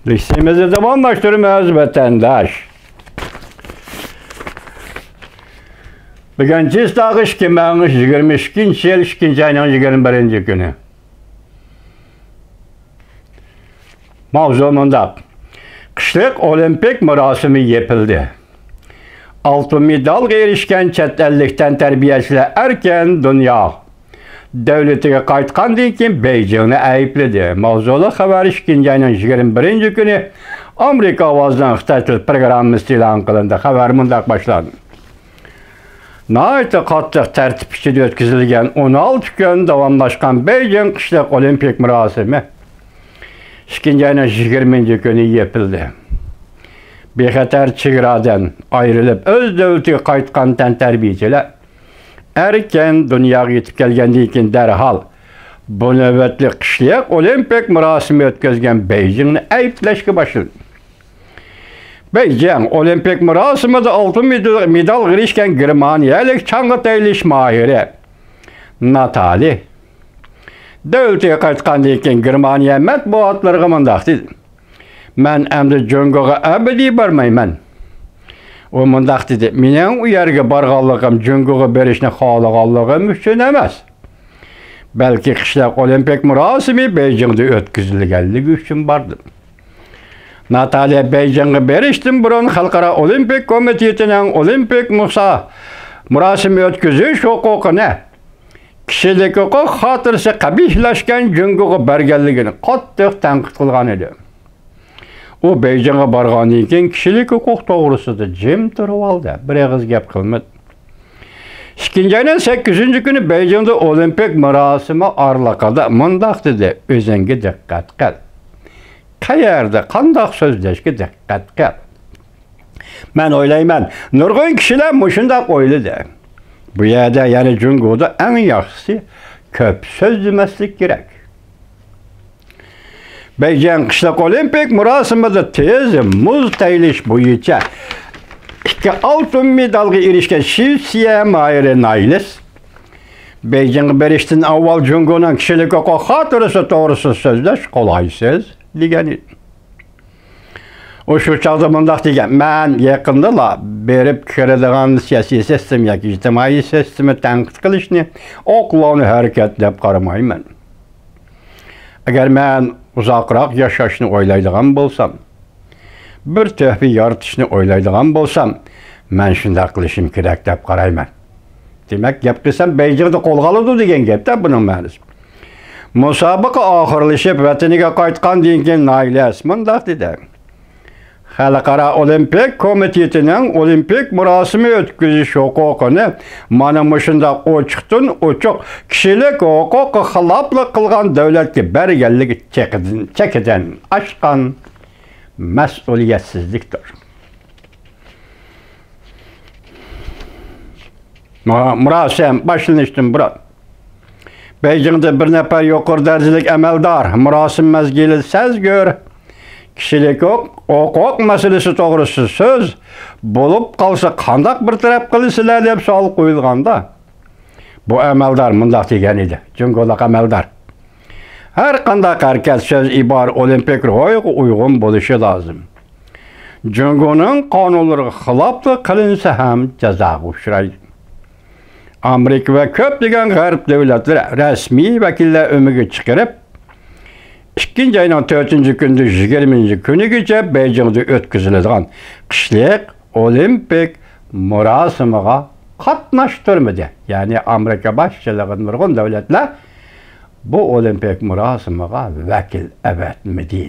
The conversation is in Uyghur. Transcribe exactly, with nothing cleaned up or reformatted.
لېكسىيىمىزنى داۋاملاشتۇرىمىز، ۋەتەنداش. بۈگۈن چىستا ئىككى مىڭ يىگىرمە ئىككىنچى يىل ئىككىنچى ئاينىڭ يىگىرمە بىرىنچى كۈنى. ماۋزۇ مۇنداق: قىشلىق ئولىمپىك مۇراسىمى يېپىلدى. ئالتۇن مېدالغا ئېرىشكەن چەت ئەللىك تەنتەربىيەچىلەر ئەركىن دۇنيا دۆلىتىگە قايتقاندىن كېيىن بېيجىڭنى ئەيىبلىدى. ماۋزۇلۇق خەۋەر ئىككىنچى ئاينىڭ يىگىرمە بىرىنچى كۈنى ئامېرىكا ئاۋازىنىڭ خىتاي تىل پروگراممىسىدا ئېلان قىلىندى. خەۋەر مۇنداق باشلاندى. ناھايىتى قاتتىق تەرتىپ ئىچىدە ئۆتكۈزۈلگەن ئون ئالتە كۈن داۋاملاشقان بېيجىڭ قىشلىق ئولىمپىك مۇراسىمى ئىككىنچى ئاينىڭ يىگىرمىنچى كۈنى يېپىلدى. بىخەتەر چېگرادىن ئايرىلىپ، ئۆز دۆلىتىگە قايتقان تەنتەربىيەچىلەر ئەركىن دۇنياغا يېتىپ كەلگەندىن كېيىن، دەرھال بۇ نۆۋەتلىك قىشلىق ئولىمپىك مۇراسىمى ئۆتكۈزگەن بېيجىڭنى ئەيىبلەشكە باشلىدى. بېيجىڭ ئولىمپىك مۇراسىمىدا ئالتۇن مېدال-، مېدالغا ئېرىشكەن گېرمانىيەلىك چاڭغا تەيلىش ماھىرى ناتالى دۆلىتىگە قايتقاندىن كېيىن، گېرمانىيە مەتبۇئاتلىرىغا مۇنداق دېدى: «مەن ئەمدى جۇڭگوغا ئەبەدىي بارمايمەن.» ئۇ مۇنداق دېدى: «مېنىڭ ئۇ يەرگە بارغانلىقىم جۇڭگوغا بېرىشنى خالىغانلىقىم ئۈچۈن ئەمەس، بەلكى قىشلىق ئولىمپىك مۇراسىمى بېيجىڭدا ئۆتكۈزۈلگەنلىكى ئۈچۈن باردىم.» ناتالىيە بېيجىڭغا بېرىشتىن بۇرۇن خەلقئارا ئولىمپىك كومىتېتىنىڭ ئولىمپىك مۇسا-، مۇراسىمى ئۆتكۈزۈش ھوقۇقىنى كىشىلىك ھوقۇق خاتىرىسى قەبىھلەشكەن جۇڭگوغا بەرگەنلىكىنى قاتتىق تەنقىد قىلغان ئىدى. ئۇ بېيجىڭغا بارغاندىن كېيىن كىشىلىك ھوقۇق توغرىسىدا جىم تۇرۇۋالدى، بىر ئېغىز گەپ قىلمىدى. ئىككىنچى ئاينىڭ سەككىزىنچى كۈنى بېيجىڭدا ئولىمپىك مۇراسىمى ئارىلىقىدا مۇنداق دېدى: «ئۆزۈڭگە دىققەت قىل. قەيەردە قانداق سۆزلەشكە دىققەت قىل.» مەن ئويلايمەن، نۇرغۇن كىشىلەر مۇشۇنداق ئويلىدى. بۇ يەردە، يەنى جۇڭگودا ئەڭ ياخشىسى كۆپ سۆزلىمەسلىك كېرەك. بېيجىڭ قىشلىق ئولىمپىك مۇراسىمىدا تېز مۇز تەيلىش بويىچە ئىككى ئالتۇن مېدالغا ئېرىشكەن شىۋېتسىيە ماھىرى نايلىس بېيجىڭغا بېرىشتىن ئاۋۋال جۇڭگونىڭ كىشىلىك ھوقۇق خاتىرىسى توغرىسىدا سۆزلەش قولايسىز دېگەن ئىدى. ئۇ شۇ چاغدا مۇنداق دېگەن: «مەن يېقىندىلا بېرىپ كىرىدىغان سىياسىي سىستېما ياكى ئىجتىمائىي سىستېما تەنقىد قىلىشنى ئوقلۇغان ھەرىكەت دەپ قارىمايمەن. ئەگەر مەن ئۇزاقراق ياشاشنى ئويلايدىغان بولسام، بىر تۆھپە يارىتىشنى ئويلايدىغان بولسام، مەن شۇنداق قىلىشىم كېرەك دەپ قارايمەن.» دېمەك، گەپ قىلسام، بېيجىڭدا قولغا ئالىدۇ دېگەن گەپتە بۇنىڭ مەنىسى. مۇسابىقە ئاخىرلىشىپ، ۋەتىنىگە قايتقاندىن كېيىن نايلەس مۇنداق دېدى: «خەلقئارا ئولىمپىك كومىتېتىنىڭ ئولىمپىك مۇراسىمى ئۆتكۈزۈش ھوقۇقىنى مانا مۇشۇنداق ئوچۇقتىن ئوچۇق كىشىلىك ھوقۇققا خىلاپلىق قىلغان دۆلەتكە بەرگەنلىكى چېكىدىن، چېكىدىن ئاشقان مەسئۇلىيەتسىزلىكتۇر.» مۇ-، مۇراسىم باشلىنىشتىن بۇرۇن بېيجىڭدا بىر نەپەر يۇقىرى دەرىجىلىك ئەمەلدار مۇراسىم مەزگىلىدە سەزگۈر كىشىلىك ھوق-، ھوقۇق مەسىلىسى توغرىسىدا سۆز بولۇپ قالسا قانداق بىر تەرەپ قىلىسىلەر دەپ سوئال قويۇلغاندا، بۇ ئەمەلدار مۇنداق دېگەن ئىدى، جۇڭگولۇق ئەمەلدار: «ھەر قانداق ھەرىكەت، سۆز، ئىبارە ئولىمپىك روھىغا ئۇيغۇن بولۇشى لازىم. جۇڭگونىڭ قانۇنلىرىغا خىلاپلىق قىلىنسا ھەم جازاغا ئۇچرايدۇ.» ئامېرىكا ۋە كۆپلىگەن غەرب دۆلەتلىرى رەسمىي ۋەكىللەر ئۆمىكى چىقىرىپ، ئىككىنچى ئاينىڭ تۆتىنچى كۈنىدىن يىگىرمىنچى كۈنىگىچە بېيجىڭدا ئۆتكۈزۈلىدىغان قىشلىق ئولىمپىك مۇراسىمىغا قاتناشتۇرمىدى. يەنى ئامېرىكا باشچىلىقىدىن نۇرغۇن دۆلەتلەر بۇ ئولىمپىك مۇراسىمىغا ۋەكىل ئەۋەتمىدى.